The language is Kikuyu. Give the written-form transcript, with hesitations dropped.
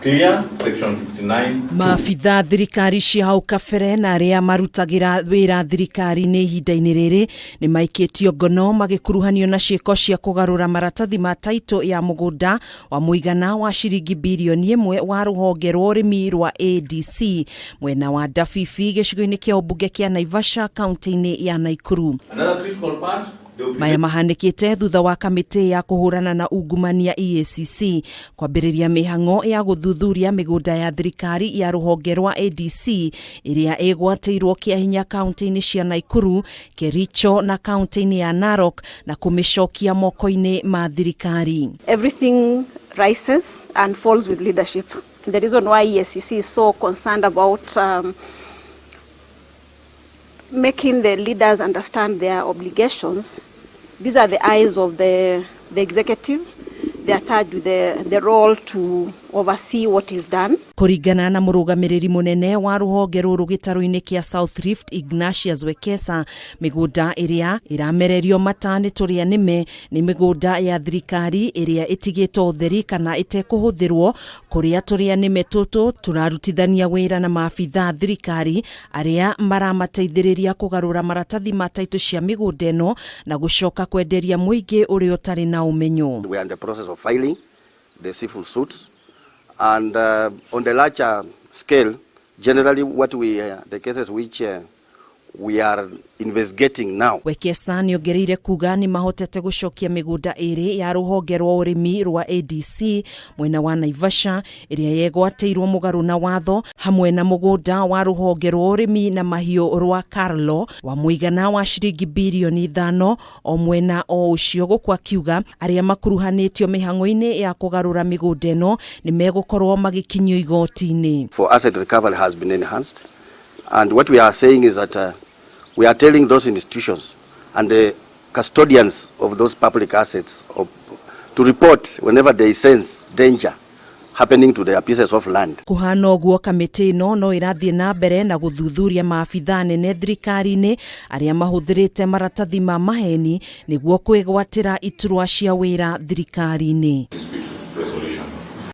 Clear section 69. Maabitha thirikari cia hau kabere na arĩa marutagĩra wĩra thirikari-inĩ ihinda-inĩ rĩrĩ nĩ maikĩtio ngono magĩkuruhanio na ciĩko cia kũgarũra maratathi ma taitũ ya mũgũnda wa mũigana wa ciringi birioni 1 wa rũhonge rwa ũrĩmi rwa ADC mwena wa Ndabibi gĩcigo-inĩ kĩa ũmbunge kĩa Naivasha, kaunti-inĩ ya Naikuru. Another critical part, the Maya mahanĩkĩte thutha wa kamĩtĩ ya kũhũrana na ungumania EACC kwambĩrĩria mĩhang'o ya gũthuthuria mĩgũnda ya thirikari ya rũhonge rwa ADC ĩrĩa ĩgwatĩirwo kĩa hinya kaunti-inĩ cia Naikuru, Kericho na kaunti-inĩ ya Narok na kũmĩcokia moko-inĩ ma thirikari. Everything rises and falls with leadership. The reason why EACC is so concerned about making the leaders understand their obligations. These are the eyes of the executive. They are charged with the role to oversee what is done. Kũringana na mũrũgamĩrĩri mũnene wa rũhonge rũrũ gĩtarũ-inĩ kĩa South Rift, Ignatius Wekesa, mĩgũnda ĩrĩa ĩramererio mata nĩ tũrĩa nĩme nĩ mĩgũnda ya thirikari ĩrĩa ĩtigĩtwo ũtheri kana ĩtekũhũthĩrwo, kũrĩa tũrĩa nĩme tũtũ tũrarutithania wĩra na maabitha thirikari arĩa maramateithĩrĩria kũgarũra maratathi ma taitũ cia mĩgũnda ĩno na gũcoka kwenderia mũingĩ ũrĩa ũtarĩ na ũmenyo. We are in the process of filing the civil suits, and on the larger scale, generally what we the cases which we are investigating now. Wekesa nĩ ongereire kuga nĩ mahotete gũcokia mĩgũnda ĩrĩ ya rũhonge rwa ũrĩmi rwa ADC mwena wa Naivasha ĩrĩa yegwatĩirwo mũgarũ na watho, hamwe na mũgũnda wa rũhonge rwa ũrĩmi na mahiũ rwa Karlo wa mũigana wa ciringi birioni 5 o mwena o ũcio, gũkũ akiuga arĩa makuruhanĩtio mĩhang'o-inĩ ya kũgarũra mĩgũnda ĩno nĩ megũkorwo magĩkinyio igoti-inĩ. For asset recovery has been enhanced, and what we are saying is that we are telling those institutions and the custodians of those public assets to report whenever they sense danger happening to their pieces of land. Kũhana ũguo, kamĩtĩ ĩno no ĩrathiĩ na mbere na gũthuthuria maabitha nene thirikari-inĩ arĩa mahũthĩrĩte maratathi ma maheni nĩguo kwĩgwatĩra iturwa cia wĩra thirikari-inĩ. Dispute.